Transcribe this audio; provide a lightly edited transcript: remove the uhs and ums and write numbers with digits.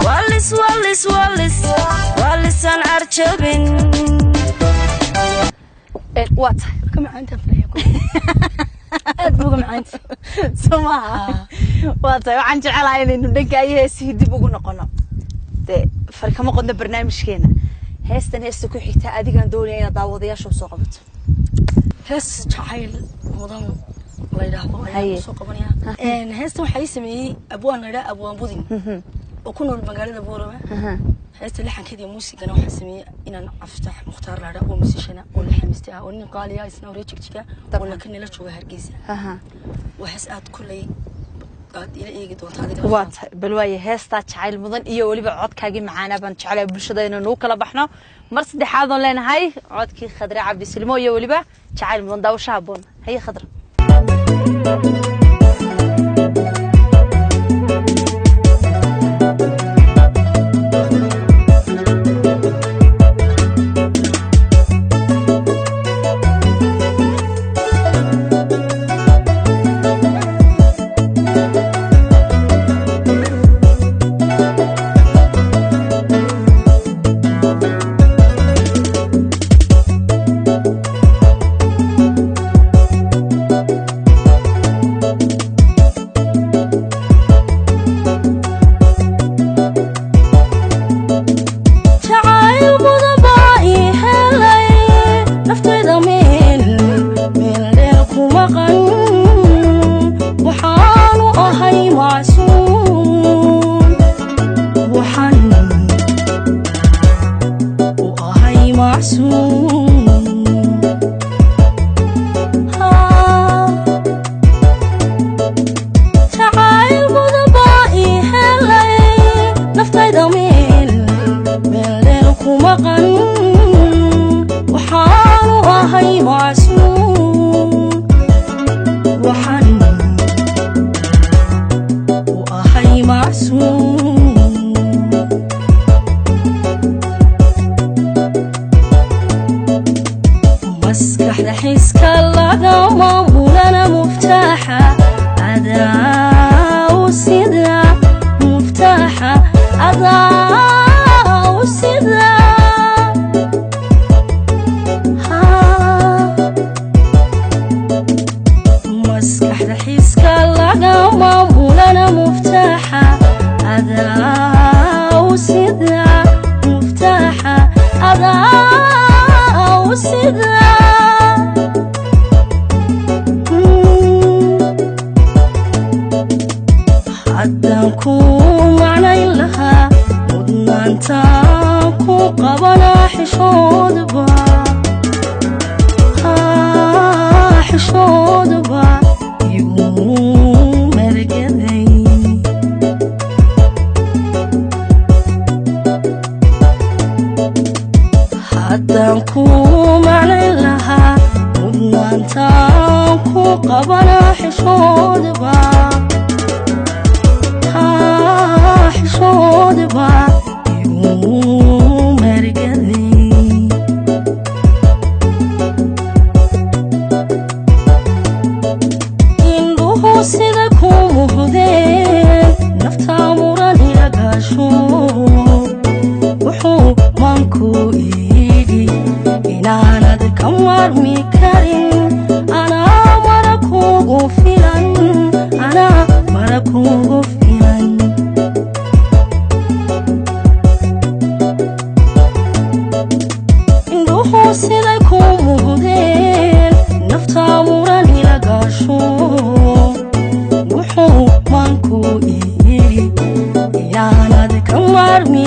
Walis walis walis walisan carjabin. Waa tahay. Ka macaanta filaya, aad buu uga macaanta. Soo maaha? Waa tahay. Waxaan jecelahay inaynu dhanka iyo heesihii dib ugu noqono. Dee farkama qodno barnaamijkeena. Heestan, heesta ku xigta, adigaan doonaya inaad daawadayaasha usoo qabato. Hees Jacayl Mudan la yidhaahdo ayaan soo qabanaya. Heesta waxaa ii sameeyey abwaan la yidhaha Abwaan Budin oo ku nool magaalada Boorama. Heesta laxankeeda iyo muusigana waxaa sameeyey inaan Caftax Mukhtaar la yidhaha oo musician oo laxamiste ah oo nin qaaliya isna horey Jigjiga oo laakiin nala jooga Hargeysa. Waa hees aad kolley aad ila eegi doonta adiga. Waa tahay. Bal waaye, heestaa Jacayl Mudan iyo weliba codkaagii macaanaa baan jeclahay bulshada inaynu u kala baxno. Mar saddexaad oon leenahay codkii Khadre Cabdisilmo iyo weliba Jacayl Mudan. Daawasho haboon. Haye Khadre. Jacayl mudan baa ii helay, naftayda meel meel dheer ku maqan, waxaanu ahay macsuun, waxaan u ahay macsuun. Jacayl mudan baa ii helay, naftayda meel meel dheer ku maqan, waxaanu ahay macsuun, waxaan u ahay macsuun. Maskaxda xiska lagama mulana, muftaaxa adaa u sida, muftaaxa adaa u sida. Ha. Maskaxda xiska lagama mulana, muftaaxa adaa u sida, muftaaxa adaa u sida. Haddaan ku macnayn lahaa mudnaantaan ku qabanaa, xishoodba xishoodba igu mergaday. Haddaan ku macnayn lahaa mudnaantaan ku qabanaa, xishoodba xishoodba igu mergaday. Indhuhu sida ku muhdeen, naftaa muran ila gaasho, wuxuu manku yidhi inaanad ka maarmi karin. Anaa mara kugu filan, anaa mara kugu filan. Indhuhu siday ku muhdeen, naftaa muran ila gaasho, wuxuu manku yidhi inaanad ka maarmi